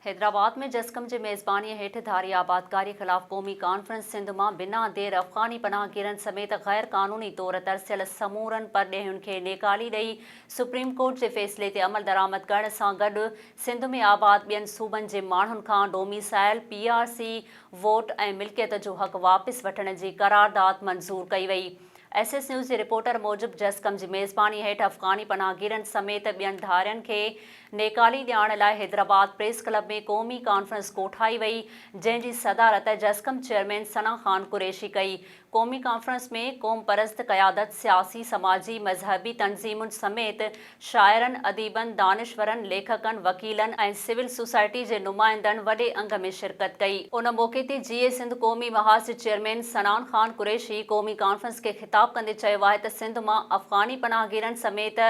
حيدرآباد ۾ جسقم جي ميزبانيء هيٺ ڌاري آبادڪاري خلاف قومي ڪانفرنس سنڌ مان بنا دير افغاني پناهگيرن سميت غير قانوني طور ترسيل سمورن پرڏيهين کي نيڪالي ڏئي سپريم ڪورٽ جي فيصلي تي عملدرآمد ڪرڻ سان گڏ سنڌ ۾ آباد ٻين صوبن جي ماڻهن کان domicile, P R C, vote ۽ ملڪيت جو حق واپس وٺڻ جي قرارداد منظور ڪئي وئي. ايس ايس نيوز جي رپورٽر موجب جسقم جي ميزباني هيٺ افغاني پناهگيرن سميت ٻين ڌارين کي نيڪالي ڏيارڻ لاء حيدرآباد پريس ڪلب ۾ قومي ڪانفرنس ڪوٺائي وئي جنهن جي صدارت جسقم چيئرمين ثنا خان قريشي ڪئي. قومي ڪانفرنس ۾ قومپرست قيادت، سياسي، سماجي، مذهبي تنظيمن سميت شاعرن، اديبن، دانشورن، ليکڪن، وڪيلن ۽ سول سوسائٽي جي نمائندن وڏي انگ ۾ شرڪت ڪئي. ان موقعي تي جيئي سنڌ قومي محاذ جي چيئرمين صنعان خان قريشي قومي ڪانفرنس کي خطاب ڪندي چيو آهي ته سنڌ مان افغاني پناهگيرن سميت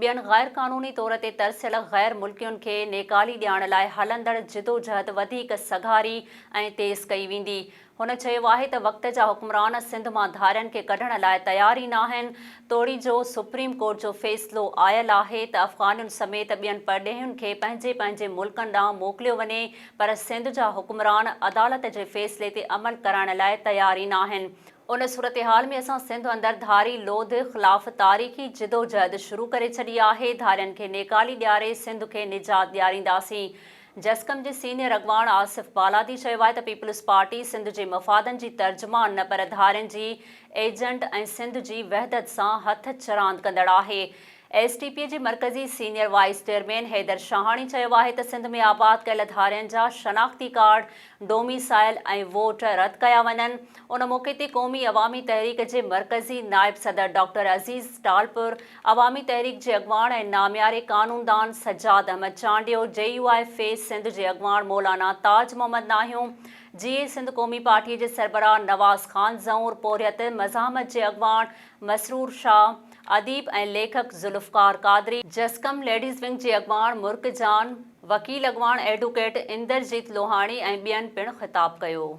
ٻين غير قانوني طور تي ترسيل غير ملڪين کي نيڪالي ڏيارڻ لاء هلندڙ جدوجهد وڌيڪ سگهاري ۽ تيز ڪئي ويندي. هن چيو آهي ته وقت جا حڪمران سنڌ مان ڌارين کي ڪڍڻ لاء تيار ئي ناهن، توڙي جو سپريم ڪورٽ جو فيصلو آيل آهي ته افغانين سميت ٻين پرڏيهين کي پنهنجي پنهنجي ملڪن ڏانهن موڪليو وڃي پر سنڌ جا حڪمران عدالت جي فيصلي تي عمل ڪرائڻ لاء تيار ئي ناهن. ان صورتحال ۾ اسان سنڌ اندر ڌاري لوڌ خلاف تاريخي جدوجهد شروع ڪري ڇڏي آهي، ڌارين کي نيڪالي ڏياري سنڌ کي نجات ڏيارينداسين. جسقم جي سينيئر اڳواڻ آصف بالادي چيو آهي ته پيپلز پارٽي سنڌ جي مفادن جي ترجمان نه پر ڌارين جي ايجنٽ ۽ سنڌ جي وحدت سان هٿ چراند ڪندڙ آهي. ايس ٽي پي جي مرڪزي senior vice chairman Haider Shahani چيو آهي ته سنڌ ۾ آباد ڪيل ڌارين جا شناختي ڪارڊ، ڊوميسائل ۽ ووٽ رد ڪيا وڃن. ان موقعي تي قومي عوامي تحريڪ جي مرڪزي نائب صدر ڊاڪٽر عزيز ٽالپر، عوامي تحريڪ جي اڳواڻ ۽ نامياري قانوندان Sajjad Ahmed Chandio, J U I F Sindh جي اڳواڻ مولانا تاج محمد ناهيون، جيئي سنڌ قومي پارٽي جي سربراهه نواز خان زئور، پورهيت مزاحمت جي اڳواڻ مسرور شاهه، اديب ۽ ليکڪ ذوالفقار قادري، جسقم ليڊيز ونگ جي اڳواڻ مرڪ جان، وڪيل اڳواڻ ايڊوڪيٽ اندرجيت لوهاڻي ۽ ٻين پڻ خطاب ڪيو.